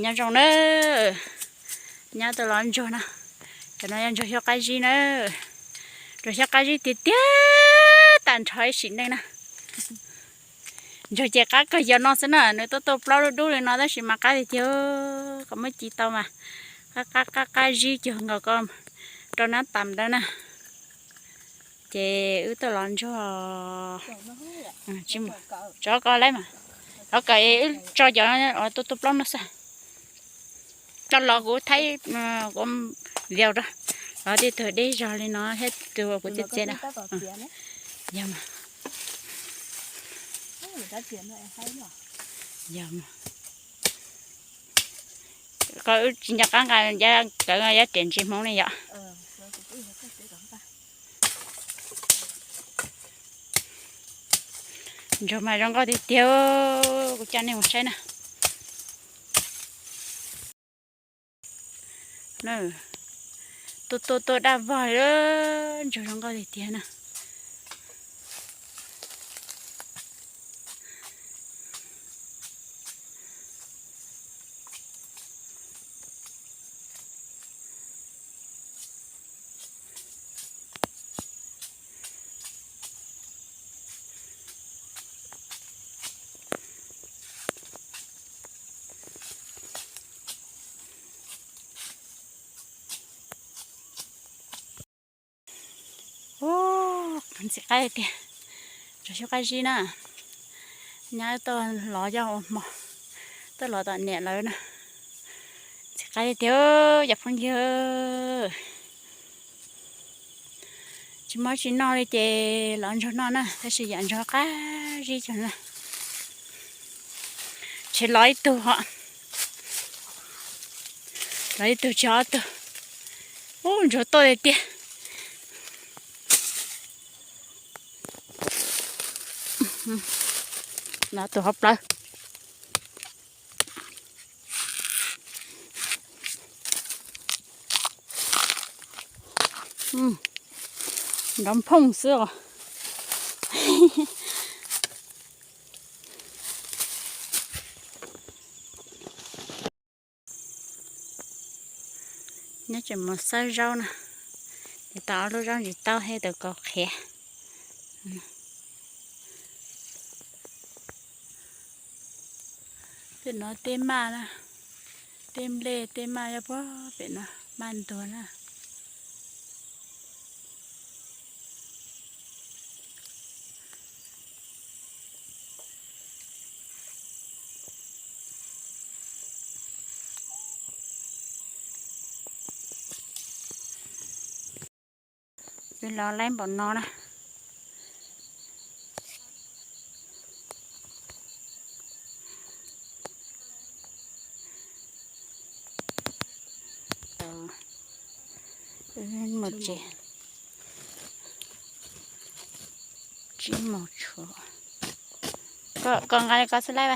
Nyob zoo na, nyob tuaj los ntsuag no, cov no yog ntsuag xyoob qab zib na, ntsuag xyoob qab zib tiag tiag tag nrho ib sim neej na. Ntsuag ces qab kawg yog no xwb na, nws tuaj tuaj plaub dub dub li no tab sis mas qab tiag tiag, koj muab ci tau mas qab qab qab zib cuag nkaus ko rau nab tas ntawd na. Ces wb tuaj los ntsuag, tso ko laib mas, tso ko wb tso cov tuaj tuaj plaub no xwb. Tso los kuv thaij kuv video rau, los tej tug deb zog li no thiab tus kuv txiav txiav na. Yog mas, yog mas, koj wb tsis nco qab nqa kawv yab riam ntsis hmoov ne yom. Ntsuag mas zoo nkauj tiag tiag, kuv coj nej mus saib na. Tuaj tuaj tuaj daj vog, ntsuag zoo nkauj tiag tiag na. Ntxim qab tiag, ntsuag xyoob qab zib na. Nyab tuaj lov coj ua hmo, tuaj lov tom niam lawv na. Ntxim qab tiag cov phooj ywg. Tsis muaj tsis noj li ces lov ntsuag noj na, tab sis yam ntsuag qab zib cov na. Tseem lov ib tug ho, lov ib tug tsis ob tug. Ub, ntsuag tuaj tiag tiag. Lov tus hauv plawv. Nrov phooj xwb os. Nyob tseem mus xawb zaub na, ces tau ob lub zaub ntsis taub thiab tus kaus qhiav. Pem no tej maj na, tej nplej tej maj nyob puag pem no, maj ntuag na. Peb lov laib npaum no na. Mus tsev, tsis mus tshuav. Koj nqa li ko xwb laib.